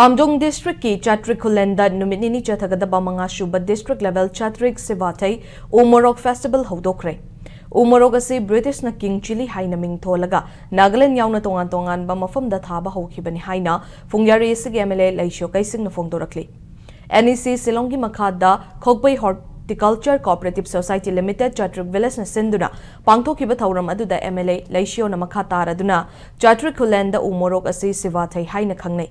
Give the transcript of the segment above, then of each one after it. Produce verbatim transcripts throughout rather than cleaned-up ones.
ꯑꯥꯝꯗꯣꯡ ꯗꯤꯁꯇ꯭ꯔꯤꯛꯀꯤ ꯆꯥꯇ꯭ꯔꯤꯛ ꯈꯨꯂꯦꯟꯗ ꯅꯨꯃꯤꯠ ꯅꯤꯅꯤ ꯆꯠꯊꯒꯗꯕ ꯃꯉꯥꯁꯨꯕ ꯗꯤꯁꯇ꯭ꯔꯤꯛ ꯂꯦꯚꯦꯜ ꯆꯥꯇ꯭ꯔꯤꯛ ꯁꯤꯚꯥꯊꯩ ꯎ ꯃꯣꯔꯣꯛ ꯐꯦꯁꯇꯤꯚꯦꯜ ꯍꯧꯗꯣꯛꯈ꯭ꯔꯦ꯫ ꯎ ꯃꯣꯔꯣꯛ ꯑꯁꯤ ꯕ꯭ꯔꯤꯇꯤꯁꯅ ꯀꯤꯡ ꯆꯤꯂꯤ ꯍꯥꯏꯅ ꯃꯤꯡ ꯊꯣꯜꯂꯒ ꯅꯥꯒꯥꯂꯦꯟ ꯌꯥꯎꯅ ꯇꯣꯉꯥꯟ ꯇꯣꯉꯥꯟꯕ ꯃꯐꯝꯗ ꯊꯥꯕ ꯍꯧꯈꯤꯕꯅꯤ ꯍꯥꯏꯅ ꯐꯨꯡꯌꯥꯔꯤ ꯑꯁꯤꯒꯤ ꯑꯦꯝ ꯑꯦꯜ ꯑꯦ ꯂꯩꯁꯤꯌꯣ ꯀꯩꯁꯤꯡꯅ ꯐꯣꯡꯗꯣꯔꯛꯂꯤ꯫ ꯑꯦꯟ ꯏ ꯁꯤ ꯁꯤꯂꯣꯡꯒꯤ ꯃꯈꯥꯗ Khokpei horticulture cooperative society limited Chatrik ꯚꯤꯂꯦꯖꯅ ꯁꯤꯟꯗꯨꯅ ꯄꯥꯡꯊꯣꯛꯈꯤꯕ ꯊꯧꯔꯝ ꯑꯗꯨꯗ ꯑꯦꯝ ꯑꯦꯜ ꯑꯦ ꯂꯩꯁꯤꯌꯣꯅ ꯃꯈꯥ ꯇꯥꯔꯗꯨꯅ ꯆꯥꯇ꯭ꯔꯤꯛ ꯈꯨꯂꯦꯟꯗ ꯎ ꯃꯣꯔꯣꯛ ꯑꯁꯤ ꯁꯤꯚꯥꯊꯩ ꯍꯥꯏꯅ ꯈꯪꯅꯩ꯫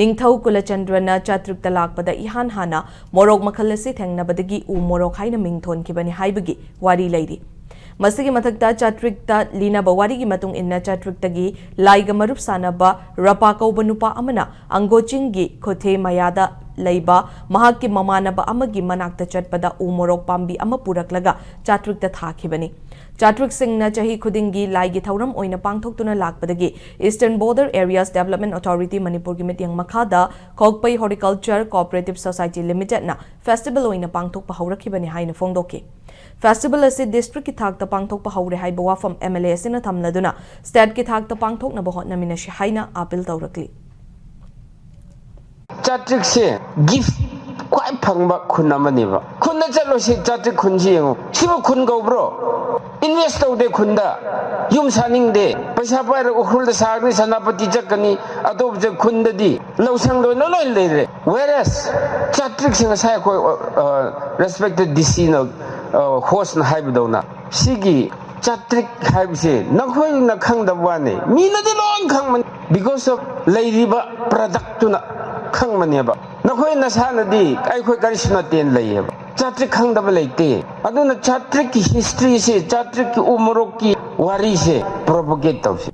ꯅꯤꯡꯊꯧ ꯀꯨꯂꯆꯟꯗ꯭ꯔꯅ ꯆꯥꯇ꯭ꯔꯤꯛꯇ ꯂꯥꯛꯄꯗ ꯏꯍꯥꯟ ꯍꯥꯟꯅ ꯃꯣꯔꯣꯛ ꯃꯈꯜ ꯑꯁꯤ ꯊꯦꯡꯅꯕꯗꯒꯤ ꯎ ꯃꯣꯔꯣꯛ ꯍꯥꯏꯅ ꯃꯤꯡ ꯊꯣꯟꯈꯤꯕꯅꯤ ꯍꯥꯏꯕꯒꯤ ꯋꯥꯔꯤ ꯂꯩꯔꯤ꯫ ꯃꯁꯤꯒꯤ ꯃꯊꯛꯇ ꯆꯥꯇ꯭ꯔꯤꯛꯇ ꯂꯤꯅꯕ ꯋꯥꯔꯤꯒꯤ ꯃꯇꯨꯡ ꯏꯟꯅ ꯆꯥꯇ꯭ꯔꯤꯛꯇꯒꯤ ꯂꯥꯏꯒ ꯃꯔꯨꯞ ꯁꯥꯟꯅꯕ ꯔꯄꯥ ꯀꯧꯕ ꯅꯨꯄꯥ ꯑꯃꯅ ꯑꯪꯒꯣꯆꯤꯡꯒꯤ ꯈꯨꯊꯦ ꯃꯌꯥꯗ ꯂꯩꯕ ꯃꯍꯥꯛꯀꯤ ꯃꯃꯥꯟꯅꯕ ꯑꯃꯒꯤ ꯃꯅꯥꯛꯇ ꯆꯠꯄꯗ ꯎ ꯃꯣꯔꯣꯛ ꯄꯥꯝꯕꯤ ꯑꯃ ꯄꯨꯔꯛꯂꯒ ꯆꯥꯇ꯭ꯔꯤꯛꯇ ꯊꯥꯈꯤꯕꯅꯤ꯫ ꯆꯥꯇ꯭ꯔꯤꯛꯁꯤꯡꯅ ꯆꯍꯤ ꯈꯨꯗꯤꯡꯒꯤ ꯂꯥꯏꯒꯤ ꯊꯧꯔꯝ ꯑꯣꯏꯅ ꯄꯥꯡꯊꯣꯛꯇꯨꯅ ꯂꯥꯛꯄꯗꯒꯤ Eastern Border Areas Development Authority ꯃꯅꯤꯄꯨꯔꯒꯤ ꯃꯤꯠꯌꯦꯡ ꯃꯈꯥꯗ Khokpei horticulture cooperative society ꯂꯤꯃꯤꯇꯦꯗꯅ festival ꯑꯣꯏꯅ ꯄꯥꯡꯊꯣꯛꯄ ꯍꯧꯔꯛꯈꯤꯕꯅꯤ ꯍꯥꯏꯅ ꯐꯣꯡꯗꯣꯛꯈꯤ꯫ ꯐꯦꯁꯇꯤꯚꯦꯜ ꯑꯁꯤ ꯗꯤꯁꯇ꯭ꯔꯤꯛꯀꯤ ꯊꯥꯛꯇ ꯄꯥꯡꯊꯣꯛꯄ ꯍꯧꯔꯦ ꯍꯥꯏꯕ ꯋꯥꯐꯝ ꯑꯦꯝ ꯑꯦꯜ ꯑꯦ ꯑꯁꯤꯅ ꯊꯝꯂꯗꯨꯅ ꯁ꯭ꯇꯦꯠꯀꯤ ꯊꯥꯛꯇ ꯄꯥꯡꯊꯣꯛꯅꯕ ꯍꯣꯠꯅꯃꯤꯟꯅꯁꯤ ꯍꯥꯏꯅ ꯑꯥꯄꯤꯜ ꯇꯧꯔꯛꯂꯤ꯫ ꯆꯥꯇ꯭ꯔꯤꯛꯁꯦ ꯒꯤꯐ ꯈ꯭ꯋꯥꯏ ꯐꯪꯕ ꯈꯨꯟ ꯑꯃꯅꯦꯕ꯫ ꯈꯨꯟꯗ ꯆꯠꯂꯣ, ꯁꯤ ꯆꯥꯇ꯭ꯔꯤꯛ ꯈꯨꯟꯁꯤ ꯌꯦꯡꯉꯣ꯫ ꯁꯤꯕꯨ ꯈꯨꯟ ꯀꯧꯕ꯭ꯔꯣ? ꯏꯟꯚꯦꯁ ꯇꯧꯗꯦ ꯈꯨꯟꯗ꯫ ꯌꯨꯝ ꯁꯥꯅꯤꯡꯗꯦ꯫ ꯄꯩꯁꯥ ꯄꯥꯏꯔꯒ ꯎꯈ꯭ꯔꯨꯜꯗ ꯁꯥꯒꯅꯤ, ꯁꯦꯅꯥꯄꯇꯤ ꯆꯠꯀꯅꯤ, ꯑꯇꯣꯞꯄ ꯈꯨꯟꯗꯗꯤ ꯂꯧꯁꯪ ꯂꯣꯏꯅ ꯂꯣꯏ ꯂꯩꯔꯦ꯫ Whereas ꯆꯥꯇ꯭ꯔꯤꯛꯁꯦ ꯉꯁꯥꯏ ꯑꯩꯈꯣꯏ ꯔꯦꯁꯄꯦꯛꯇꯦꯗ ꯗꯤ ꯁꯤꯅ, ꯍꯣꯁꯅ ꯍꯥꯏꯕꯗꯧꯅ, ꯁꯤꯒꯤ ꯆꯥꯇ꯭ꯔꯤꯛ ꯍꯥꯏꯕꯁꯦ ꯅꯈꯣꯏꯅ ꯈꯪꯗꯕ ꯋꯥꯅꯤ, ꯃꯤꯅꯗꯤ ꯂꯣꯏ ꯈꯪꯕꯅꯤ꯫ Because of ꯂꯩꯔꯤꯕ ꯄ꯭ꯔꯗꯛꯇꯨꯅ ꯈꯪꯕꯅꯦꯕ꯫ ꯅꯈꯣꯏ ꯅꯁꯥꯅꯗꯤ ꯑꯩꯈꯣꯏ ꯀꯔꯤꯁꯨ ꯅꯠꯇꯦꯅ ꯂꯩꯌꯦꯕ꯫ ꯆꯥꯇ꯭ꯔꯤꯛ ꯈꯪꯗꯕ ꯂꯩꯇꯦ꯫ ꯑꯗꯨꯅ ꯆꯥꯇ꯭ꯔꯤꯛꯀꯤ ꯍꯤꯁꯇ꯭ꯔꯤꯁꯦ, ꯆꯥꯇ꯭ꯔꯤꯛꯀꯤ ꯎ ꯃꯣꯔꯣꯛꯀꯤ ꯋꯥꯔꯤꯁꯦ ꯄ꯭ꯔꯣꯄꯣꯒꯦꯠ ꯇꯧꯁꯤ꯫